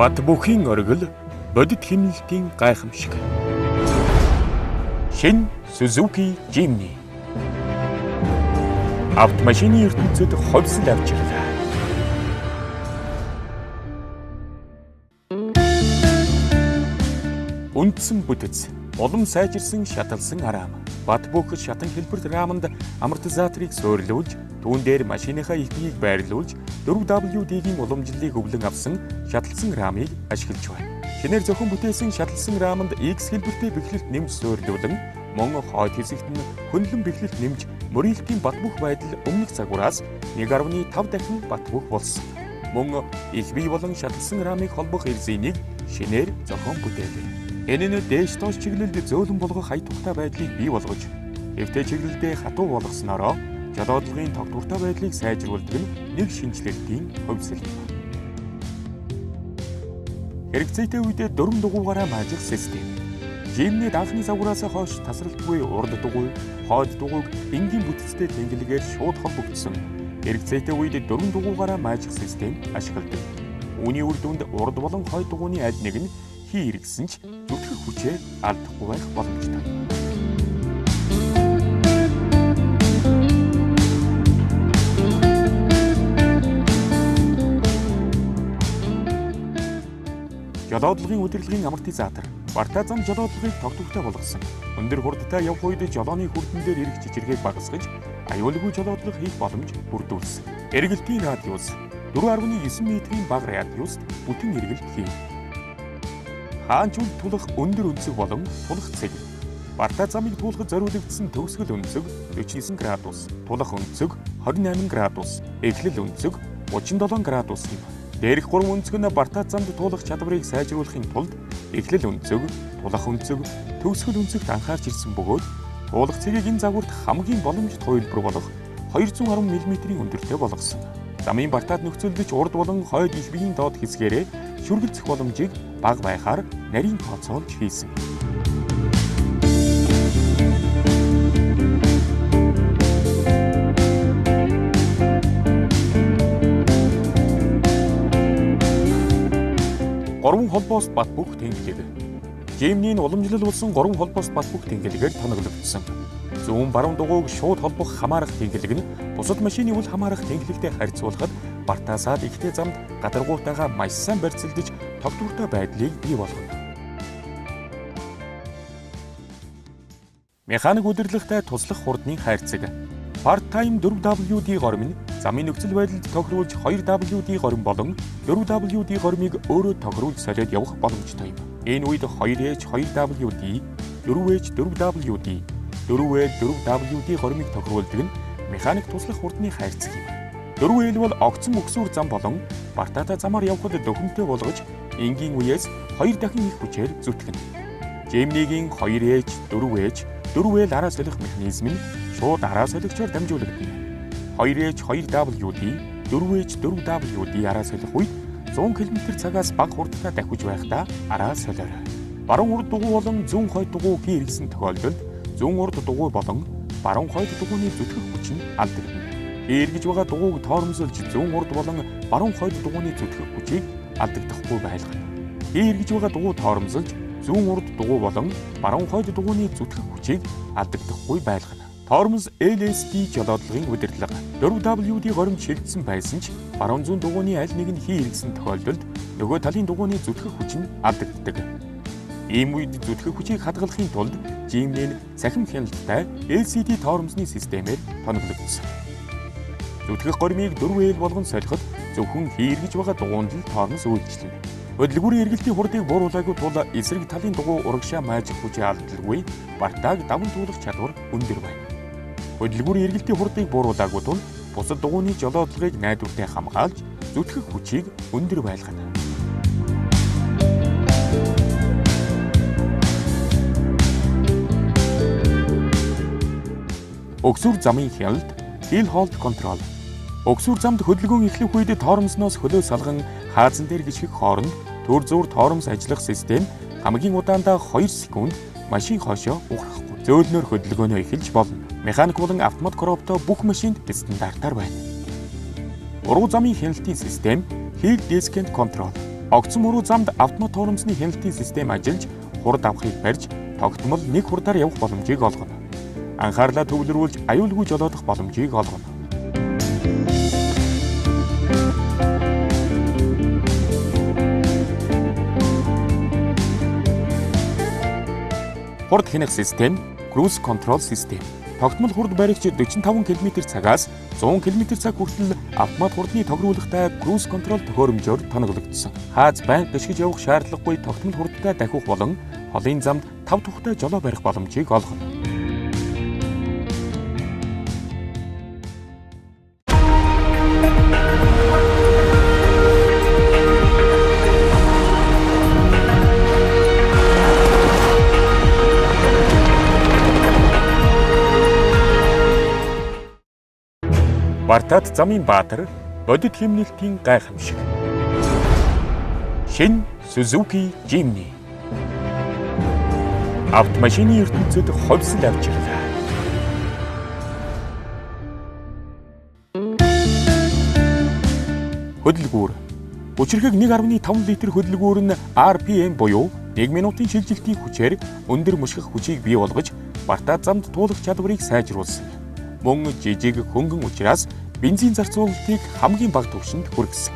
Бат бүхийн оргил бодит хэмнэлтийн гайхамшиг. Шинэ Suzuki Jimny. Автомашины ертөнцид ховсол авчирлаа. Үндсэн бүтэц, улам сайжирсан шаталсан араам. Бат бөх шатан хэлбэрт раманд амортизаторыг суйрлуулж, түүн дээр машиныхаа ихбийг байрлуулж, 4WD-ийн уламжлалыг өвлөн авсан шаталсан рамыг ашиглаж байна. Шинээр зохион бүтээсэн шаталсан раманд X хэлбэртэй бэхлэлт нэмж суйрлуулан, мөн хойд хэсэгт нь хөндлөн бэхлэлт нэмж, мөрийнэлтийн бат бөх байдал өмнөх загвараас 1.5 дахин бат бөх болсон. Мөн их бие болон шаталсан рамыг холбох резинийг шинээр зохион бүтээлээ. Энэ нь дээш доош чиглэлд зөөлөн болгох ая тухтай байдлыг бий болгож, эвтэй чиглэлдээ хатуу болгоснороо жолоодлогын тогтвортой байдлыг сайжруулдаг нь нэг шинэчлэлтийн хувьсэл юм. Хэрэгцээтэй үедээ дөрвөн дугуйгаараа маажих систем. Jimny-д анхны загвараас хойш тасралтгүй урд дугуй, хойд дугуйг энгийн бүтцтэй тэнхлэгээр шууд холбогдсон. Хэрэгцээтэй үед дөрвөн дугуйгаараа маажих систем ашигладаг. Үүний үр дүнд урд болон хойд дугуйны аль нэг нь хий эргэсэн ч зүтгэх хүчээ алдахгүй байх боломжтой. Жолоодлогын удирдлагын амортизатор Барта зам жолоодлогыг тогтвортой болгосон. Өндөр хурдтай явах үед жолооны хүрдэн дээр ирэх чичиргээг багасгаж, аюулгүй жолоодлого хийх боломж бүрдүүлсэн. Эргэлтийн радиус 4.9 метрийн бага радиуст бүтэн эргэлт хийв. Хаанч үл тулах өндөр өнцөг болон тулах цэг. Барта замыг туулахад зориулагдсан төгсгөл өнцөг 49 градус, тулах өнцөг 28 градус, эхлэл өнцөг 37 градус юм. Дээрх гурван өнцөг нь барта замд туулах чадварыг сайжруулахын тулд эхлэл өнцөг, тулах өнцөг, төгсгөл өнцөгт анхаарч ирсэн бөгөөд туулах цэгийг энэ загварт хамгийн боломжит хувилбар болох 210 мм-ийн өндөртэй болгосон. Замын бартаад нөхцөлдөж урд болон хойд их биеийн доод хэсгээрээ шүргэлцэх боломжийг бага байхаар нарийн тооцоолж хийсэн. Гурван холбоос бат бөх тэнхлэг. Jimny-н уламжлал болсон гурван холбоос бат бөх тэнхлэгээр тоноглогдсон. Зүүн баруун дугуйг шууд холбох хамаарах тэнхлэг нь бусад машины үл хамаарах тэнхлэгтэй харьцуулахад бартаасаад ихтэй замд гадаргуутайгаа маш сайн барьцалдаж тогтвортой байдлыг бий болгоно. Механик удирдлагатай туслах хурдны хайрцаг. Part-time 4WD горим нь замын нөхцөл байдалд тохируулж 2WD горим болон 4WD горимыг өөрөө тохируулж солиод явах боломжтой юм. Энэ үед 2H 2WD, 4H 4WD, 4L 4WD горимыг тохируулдаг нь механик туслах хурдны хайрцаг юм. 4L бол огцон өгсүүр зам болон бартаатай замаар явхад дөхөмтэй болгож энгийн үеэс 2 дахин их хүчээр зүтгэнэ. Jimny-гийн 2H 4H 4L араа солих механизм нь шууд араа солигчоор дамжуулагдана. 2H 2WD, 4H 4WD араа солих үед 100 км цагаас бага хурдтай дахиж байхдаа араа солиорой. Баруун урд дугуй болон зүүн хойд дугуй хий эргэсэн тохиолдолд зүүн урд дугуй болон баруун хойд дугуйны зүтгэх хүч нь алдагдана. Хий эргэж байгаа дугуйг тоормосолж зүүн урд болон баруун хойд дугуйны зүтгэх хүчийг алдагдахгүй байлгана. Хий эргэж байгаа дугуй тоормосолж зүүн урд дугуй болон баруун хойд дугуйны зүтгэх хүчийг алдагдахгүй байлгана. Тормоз LSD жолоодлогын удирдлага. 4WD горимд шилжсэн байсан ч баруун зүүн дугуйны аль нэг нь хий эргэсэн тохиолдолд нөгөө талын дугуйны зүтгэх хүч нь алдагддаг. Ийм үед зүтгэх хүчийг хадгалахын тулд Jimny-н цахим хяналттай LCD тоормосны системээр тоноглогдсон. Зүтгэх горимыг 4L болгон солиход зөвхөн хий эргэж байгаа дугуйнд л тормоз үйлчилнэ. Хөдөлгүүрийн эргэлтийн хурдыг бууруулаагүй тул эсрэг талын дугуй урагшаа маажих хүчээ алдалгүй бартааг даван туулах чадвар өндөр байна. Хөдөлгүүрийн эргэлтийн хурдыг бууруулаагүй тул бусад дугуйны жолоодлогыг найдвартай хамгаалж зүтгэх хүчийг өндөр байлгана. Өгсүр замын хяналт Hill Hold Control. Өгсүр замд хөдөлгөөн эхлэх үед тоормосноос хөлөө салган хаазан дээр гიშгэх хооронд төр зуур тоормос ажиллах систем хамгийн удаандаа 2 секунд машин хойшоо ухрахгүй. Зөөлнөөр хөдөлгөөнөө эхэлж болно. Механик болон автомат коробтой бүх машинд стандартаар байна. Ургуу замын хяналтын систем Hill Descent Control. Огцон мөрүү замд автомат тоормсны хяналтын систем ажиллаж хурд авахыг барьж тогтмол нэг хурдаар явах боломжийг олгоно. Анхаарлаа төвлөрүүлж аюулгүй жолоодох боломжийг олгоно. Хурд хянах систем, Cruise Control System. Тогтмол хурд баригч 45 км/цагаас 100 км/цаг хүртэл автомат хурдны тохируулгатай Cruise Control төхөөрөмжөөр тоноглогдсон. Хааз байнга гიშгэж явах шаардлагагүй тогтмол хурдтай дахиух болон холын замд тав тухтай жолоо барих боломжийг олгоно. Бартад замын баатар, бодит хэмнэлтийн гайхамшиг. Шинэ Suzuki Jimny. Автомашины ертөнцид ховсол авчирлаа. Хөдөлгүүр. Хүчирхэг 1.5 литр хөдөлгүүр нь RPM буюу 1 минутын шилжилтийн хүчээр өндөр мушгих хүчийг бий болгож Бартад замд туулах чадварыг сайжруулсан. Мөн жижиг хөнгөн учраас бензин зарцуулалтыг хамгийн бага түвшинд хүргэсэн.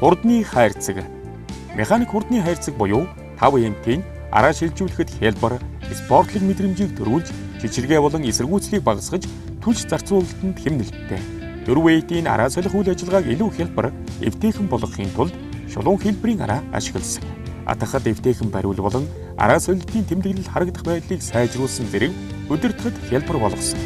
Хурдны хайрцаг. Механик хурдны хайрцаг буюу 5MT-н араа шилжүүлэхэд хялбар, спортлог мэдрэмжийг төрүүлж, чичиргээ болон эсэргүүцлийг багасгаж, түлш зарцуулалтанд хэмнэлттэй. 4AT-н араа солих үйл ажиллагааг илүү хялбар, эвтэйхэн болгохын тулд шулуун хэлбэрийн араа ашигласан. Атахад эвтэйхэн бариул болон араа солилтын тэмдэглэл харагдах байдлыг сайжруулсан зэрэг удирдахад хялбар болгосон.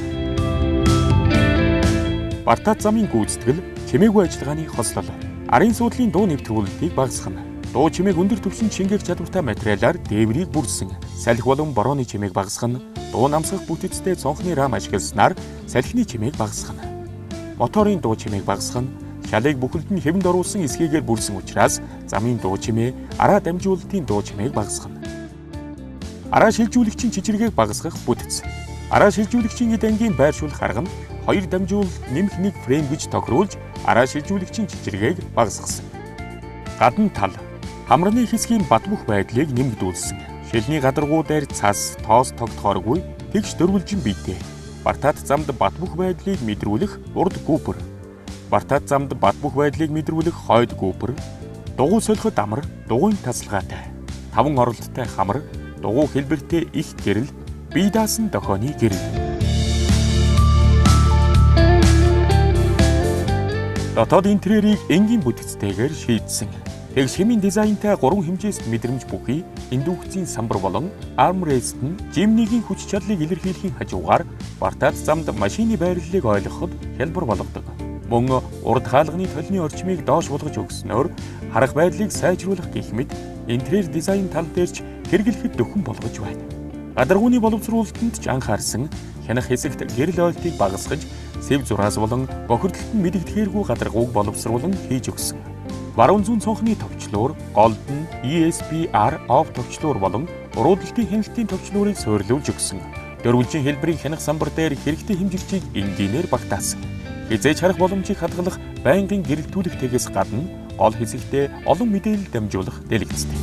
Бартад замын гүйцэтгэл, чимээгүй ажиллагааны хослол. Арын суудлын дуу нэвтрүүлэлтийг багасгана. Дуу чимээг өндөр түвшинд шингээх чадвартай материалаар дээврийг бүрдсэн. Салхи болон борооны чимээг багасгана. Дуу намсгах бүтэцтэй цонхны рам ашигласнаар салхины чимээг багасгана. Моторын дуу чимээг багасгана. Шалыг бүхэлд нь хэвэнд оруулсан эсгээгээр бүрсэн учраас замын дуу чимээ, араа дамжуулалтын дуу чимээг багасгана. Араа шилжүүлэгчийн чичиргээг багасгах бүтэц. Араа шилжүүлэгчийн эд ангийн байршуулах арга нь 2 дамжуулалт нэмэх 1 фрейм гэж тохируулж араа шилжүүлэгчийн чичиргээг багасгасан. Гадна тал хамраны хэсгийн бат бөх байдлыг нэмэгдүүлсэн. Шилний гадаргуу дээр цас, тоос тогтохооргүй тэгш дөрвөлжин биетэй. Бартад замд бат бөх байдлыг мэдрүүлэх урд гүүпэр. Бартад замд бат бөх байдлыг мэдрүүлэх хойд гүүпэр. Дугуй солиход амар, дугуйн тасалгаатай. 5 оролттой хамар, дугуй хэлбэртэй их гэрэл, бие даасан дохионы гэрэл. Дотоод интерьерийг энгийн бүтэцтэйгээр шийдсэн. Тэгш хэмийн дизайнтай 3 хэмжээст мэдрэмж бүхий индукцийн самбар болон armrest нь Jimny-гийн хүч чадлыг илэрхийлэхийн хажуугаар Бартад замд машины байрлалыг ойлгоход хялбар болгодог. Мөн урд хаалганы толны орчмыг доош болгож өгснөөр харах байдлыг сайжруулах гэх мэт интерьер дизайн тал дээр ч хэрэглэхэд дөхөн болгож байна. Гадаргууны боловсруулалтанд ч анхаарсан хянах хэсэгт гэрэл ойлтыг багасгаж, сэв зураас болон бохирдолт нь мэдэгдэхээргүй гадаргууг боловсруулан хийж өгсөн. Баруун зүүн цонхны товчлуур, голд нь ESP-R off товчлуур болон уруудалтын хяналтын товчлуурыг суйрлуулж өгсөн. Дөрвөлжин хэлбэрийн хянах самбар дээр хэрэгтэй хэмжигчийг энгийнээр багтаасан. Хэзээ ч харах боломжийг хадгалах байнгын гэрэлтүүлэгтэйгээс гадна гол хэсэгтээ олон мэдээлэл дамжуулах дэлгэцтэй.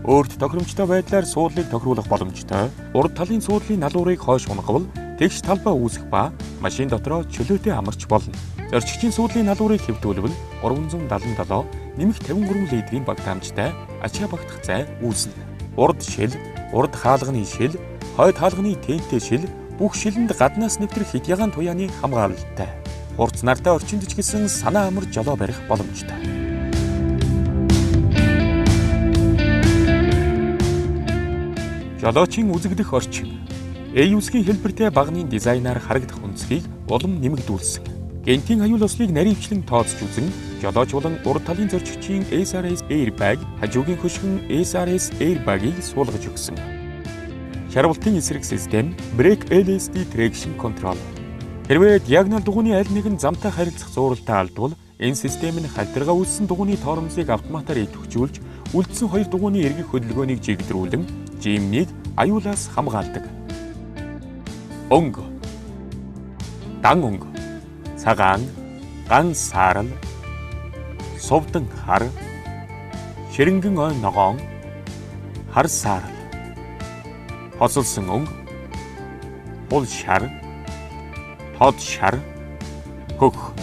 Өөрт тохиромжтой байдлаар суудлыг тохируулах боломжтой. Урд талын суудлын налуурыг хойш унгавал тэгш талбай үүсэх ба машин дотроо чөлөөтэй амарч болно. Зорчигчийн суудлын налуурыг хэвтүүлбэл 377 нэмэх 53 литрийн багтаамжтай ачаа багтах зай үүснэ. Урд шил, урд хаалганы шил, хойд хаалганы тэнтэй шил бүх шилэнд гаднаас нэвтрэх хэд ягаан туяаны хамгаалалтай. Хурц нартай орчинд ч гэсэн санаа амар жолоо барих боломжтой. Жолоочийн үзэгдэх орчин. A9-ийн хэлбэртэй багны дизайнаар харагдах өнцгийг улам нэмэгдүүлсэн. Гентийн аюул ослыг наривчлан тооцож үзэн жолооч болон урд талын зорчигчийн SRS Airbag, хажуугийн хөшгөн SRS Airbag-ийг суулгаж өгсөн. Шарвалтын эсрэг систем, Brake LSD Traction Control. Хэрвээ диагонал дугуйны аль нэгэн замтай харилцах зууралтай алдвал энэ систем нь халтаргаа үүссэн дугуйны тоормосыг автоматар идэвхжүүлж, үлдсэн хоёр дугуйны эргэх хөдөлгөөнийг жигдрүүлэн Jimny-г аюулаас хамгаалдаг. Өнгө. Дан өнгө. Цагаан, ган саарал, сувдан хар, ширэнгэн ой ногоон, хар саарал. Хосолсон өнгө, хул шар, тод шар, хөх.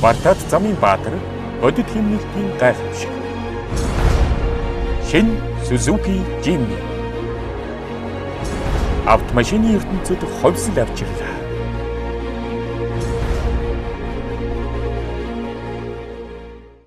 Бартад замын баатар бодит хэмнэлтийн гайхамшиг. Шинэ Suzuki Jimny. Автомашины ертөнцид ховсол авчирлаа.